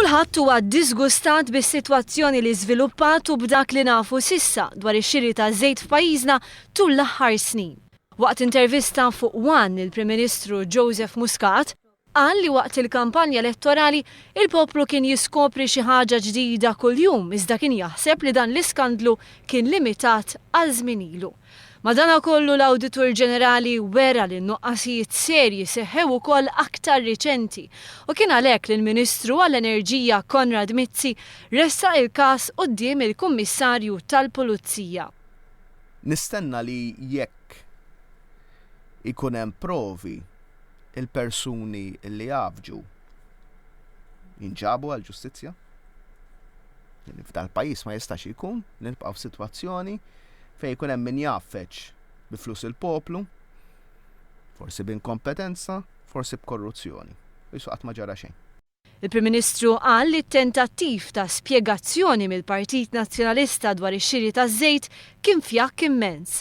Kulħadd huwa ddiżgustat bis-sitwazzjoni li żviluppat u b'dak li nafu s'issa dwar ix-xiri taż-żejt f'pajjiżna tul l-aħħar snin. Waqt intervista fuq One, il-Prim Ministru Joseph Muscat qal li waqt il-kampanja elettorali il-poplu kien jiskopri xi ħaġa ġdida kuljum iżda kien jaħseb li dan l-iskandlu kien limitat għal żmien ilu. Madanakollu l-Awditur Ġenerali wera li n-nuqqasijiet serji seħħew ukoll aktar riċenti u kien għalhekk li l-Ministru għall-Enerġija Konrad Mizzi ressaq il-każ quddiem il-Kummissarju tal-Pulizija. Nistenna li jekk ikun hemm provi il-persuni li għafġu jinġabu għall-ġustizzja. F'dal-pajjiż ma jistax ikun li nibqgħu f'sitwazzjoni fejn ikun hemm min jgħaffeġ bi flus il-poplu, forsi b'inkompetenza, forsi b'korruzzjoni. U qisu qatt ma ġara xejn. Il-Prim Ministru qal li t-tentattiv ta' spjegazzjoni mill-Partit Nazzjonalista dwar ix-xiri taż-żejt kien fjakk immens.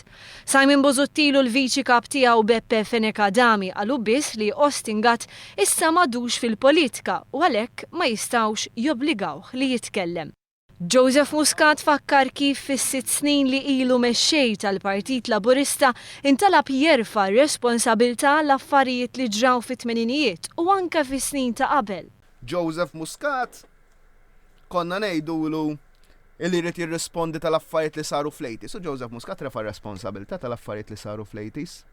Simon Busuttil u l-Viċi Kap tiegħu Beppe Fenech Adami qalu biss li Austin Gatt issa m'għadux fil-politika u għalhekk ma jistgħux jobbligawh li jitkellem. Joseph Muscat fakkar kif fis-sitt snin li ilu mexxej tal-Partit Laburista intalab jerfa' r-responsabilità għall-affarijiet li ġraw fit-tmeninijiet u anke fis-snin ta' qabel. Joseph Muscat konna ngħidulu li jrid jirrispondi tal-affarijiet li saru fl-eighties u Joseph Muscat refa' r-responsabilità tal-affarijiet li saru fl-eighties.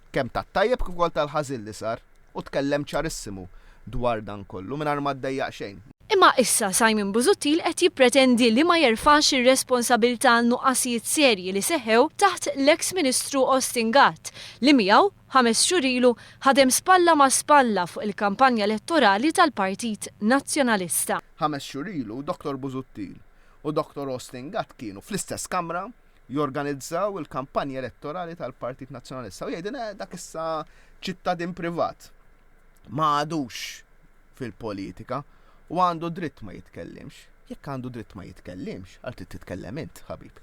Kemm tat-tajjeb kif ukoll tal-ħażin li sar. U tkellem ċarissimu dwar dan kollu mingħajr ma ddejjaq xejn. Imma issa Simon Busuttil qed jippretendi li ma jerfax ir-responsabilità għal nuqqasijiet serji li seħħew taħt l-eks Ministru Austin Gatt li miegħu, ħames xhur ilu, ħadem spalla ma' spalla fuq il-kampanja elettorali tal-Partit Nazzjonalista. Ħames xhur ilu, Dottor Busuttil u Dottor Austin Gatt kienu fl-istess kamra jorganizzaw il-kampanja elettorali tal-Partit Nazzjonalista u jgħidilna eh, dak issa ċittadin privat ma għadux fil-politika u għandu dritt ma jitkellimx. Jekk għandu dritt ma jitkellimx, għal trid titkellem int, ħabib.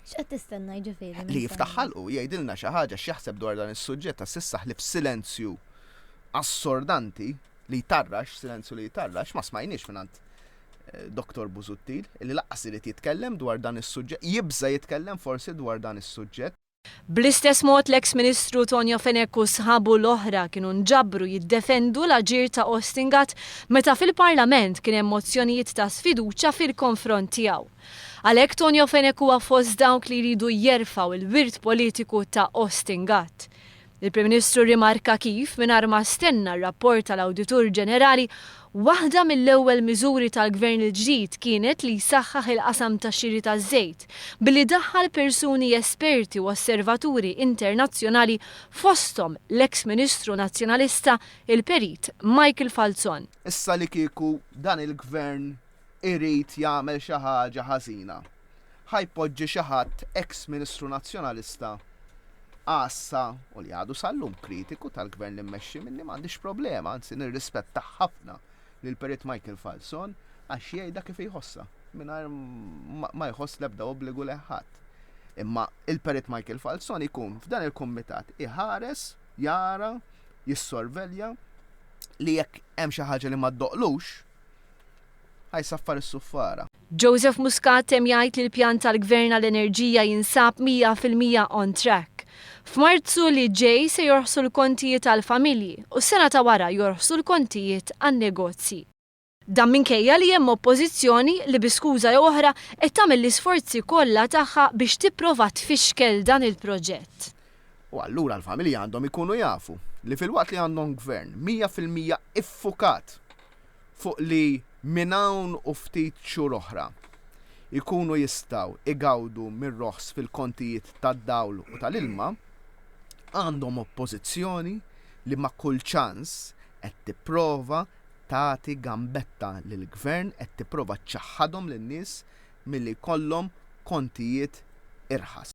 X'qed tistenna jiġifieri? Li jiftaħ ħalqu jgħidilna xi ħaġa x'jaħseb dwar dan is-suġġett ta' s'issa ħlief silenzju assordanti li jtarrax, silenzju li jtarrax, ma smajniex mingħand eh, Dr. Busuttil, li laqqas irid jitkellem dwar dan is-suġġett, jibża jitkellem forsi dwar dan is-suġġett. Bl-istess mod l-eks Ministru Tonio Fenech u sħabu l-oħra kienu nġabru jiddefendu l-aġir ta' Austin Gatt meta fil-Parlament kien hemm mozzjonijiet ta' sfiduċja fil-konfront tiegħu. Għalhekk Tonio Fenech huwa fost dawk li jridu jerfgħu l-wirt politiku ta' Austin Gatt. Il-Prim Ministru rrimarka kif, mingħajr ma stenna r-rapport tal-Awditur Ġenerali, waħda mill-ewwel miżuri tal-Gvern il-ġdid kienet li jsaħħaħ il-qasam tax-xiri taż-żejt billi daħħal persuni esperti u osservaturi internazzjonali fosthom l-eks Ministru Nazzjonalista il-Perit Michael Falzon. Issa li kieku dan il-Gvern irid jagħmel xi ħaġa ħażina, ħa jpoġġi xi ħadd eks Ministru Nazzjonalista għassa u li għadu sal-lum kritiku tal-Gvern li mmexxi minni m'għandix problema, anzi nirrispettah ħafna lil Perit Michael Falzon għax jgħidha kif jħossha mingħajr ma jħoss l-ebda obbligu lejn ħadd. Imma il-Perit Michael Falzon ikun f'dan il-kumitat iħares, jara, jissorvelja li jekk hemm xi ħaġa li ma ddoqlux, ħa jsaffar is-suffara. Joseph Muscat temm jgħid li l-pjan tal-Gvern għall-enerġija jinsab 100% on track. F'Marzu li ġej se jorħsu l-kontijiet għall-familji u s-sena ta' wara jorħsu l-kontijiet għan-negozji. Dan minkejja li hemm Oppożizzjoni li bi skuża jew oħra qed tagħmel l-isforzi kollha tagħha biex tipprova tfixkel dan il-proġett. U allura l-familji għandhom ikunu jafu li filwaqt li għandhom Gvern 100% iffukat fuq li minn hawn u ftit xhur oħra jkunu jistgħu jgawdu mir-roħs fil-kontijiet tad-dawl u tal-ilma, għandhom Oppożizzjoni li ma' kull ċans qed tipprova tagħti gambetta lill-Gvern, qed tipprova ċċaħħadhom lin-nies milli jkollhom kontijiet irħas.